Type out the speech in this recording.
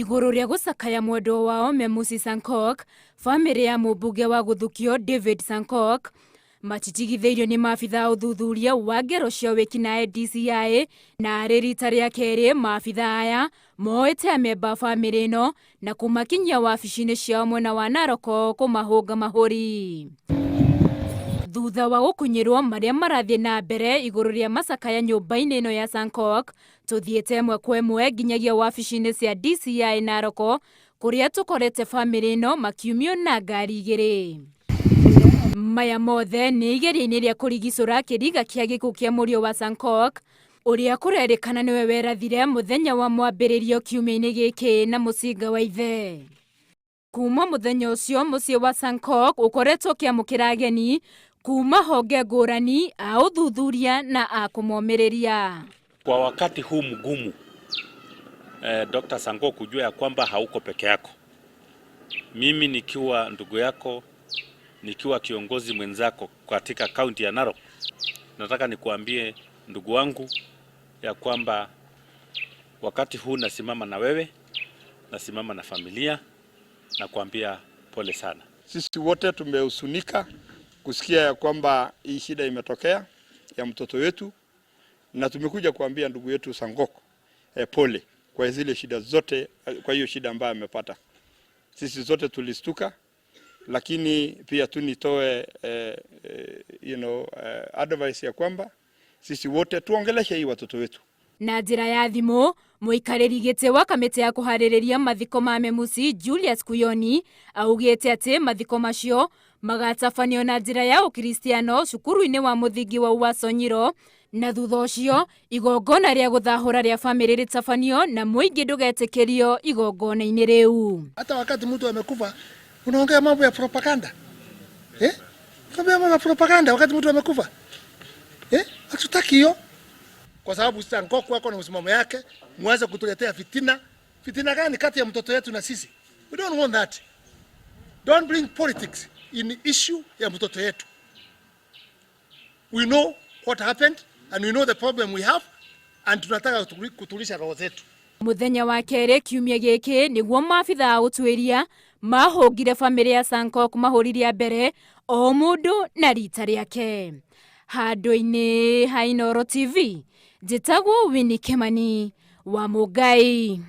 Igũrũ rĩa gũcakaya mwendwa wao Memusi Sankok, bamĩrĩ ya mũmbunge wa gũthukio David Sankok matitigithĩirio nĩ maabitha a ũthuthuria wa ngero cia wĩkinaĩ DCI, na arĩ rita rĩa kerĩ maabitha aya moete amemba a bamĩrĩ ĩno na kũmakinyia wabici-inĩ ciao mwena wa Narok kũmahũnga mahũri. Thutha wa gũkunyĩrwo marĩa marathiĩ na mbere igũrũ rĩa macakaya nyũmba-inĩ ĩno ya Sankok, tũthiĩte ĩmwe kwa ĩmwe nginyagia wabici-inĩ cia DCI Narok kũrĩa tũkorete bamĩrĩ ĩno makiumio na ngari igĩrĩ. Maya mothe nĩ igeria-inĩ rĩa kũrigicũra kĩriga kĩa gĩkuũ kĩa mũriũ wa Sankok ũrĩa kũrerĩkana nĩwe werathire mũthenya wa mwambĩrĩrio kiumia-inĩ gĩkĩ na mũcinga wa ithe. Kuma mũthenya ũcio mũciĩ wa Sankok ũkoretwo ũkĩamũkĩra ageni kuma honge ngũrani a ũthuthuria na a kũmomĩrĩria. Kwa wakati huu mgumu Dr. Sankok kujua ya kwamba hauko peke yako. Mimi nikiwa ndugu yako, nikiwa kiongozi mwenzako katika kaunti ya Narok, nataka nikuambie ndugu wangu ya kwamba wakati huu nasimama na wewe, nasimama na familia na kuambia pole sana. Sisi wote tumehuzunika kusikia ya kwamba hii shida imetokea ya mtoto wetu, na tumekuja kuambia ndugu yetu Sankok pole kwa zile shida zote, kwa hiyo shida ambayo amepata. Sisi zote tulistuka, lakini pia tu nitoe advice ya kwamba sisi wote tuongeleshe hii watoto wetu. Na njĩra ya thimũ, mũikarĩri gĩtĩ wa kamĩtĩ ya kũharĩrĩria mathiko ma Memusi Julius Kuyoni augĩte atĩ mathiko macio magatabanio na njĩra ya ũkristiano cukuru-inĩ wa mũthingi wa Uaso Nyiro, na thutha ũcio igongona rĩa gũthahũra rĩa bamĩrĩ rĩtabanio na mũingĩ ndũgetĩkĩrio igongona-inĩ rĩu. Hata wakati mtu amekufa unaongea mambo ya propaganda, eh? Unaongea mambo ya propaganda wakati mtu amekufa, eh? Hatutaki hiyo, kwa sababu Sankok wako na msimamo yake, muanze kutuletea fitina. Fitina gani kati ya mtoto wetu na sisi? We don't want that. Don't bring politics in issue ya mtoto yetu. We know what happened and we know the problem we have and tunataka kutulisha roho zetu. Mũthenya wa kerĩ kiumia gĩkĩ nĩguo maabitha a ũtuĩria mahũngire bamĩrĩ ya Sankok mahũri rĩa mbere o mũndũ na rita rĩake. Handũ-inĩ ha Inooro TV, njĩtagwo Winnie Kimani wa Mũngai.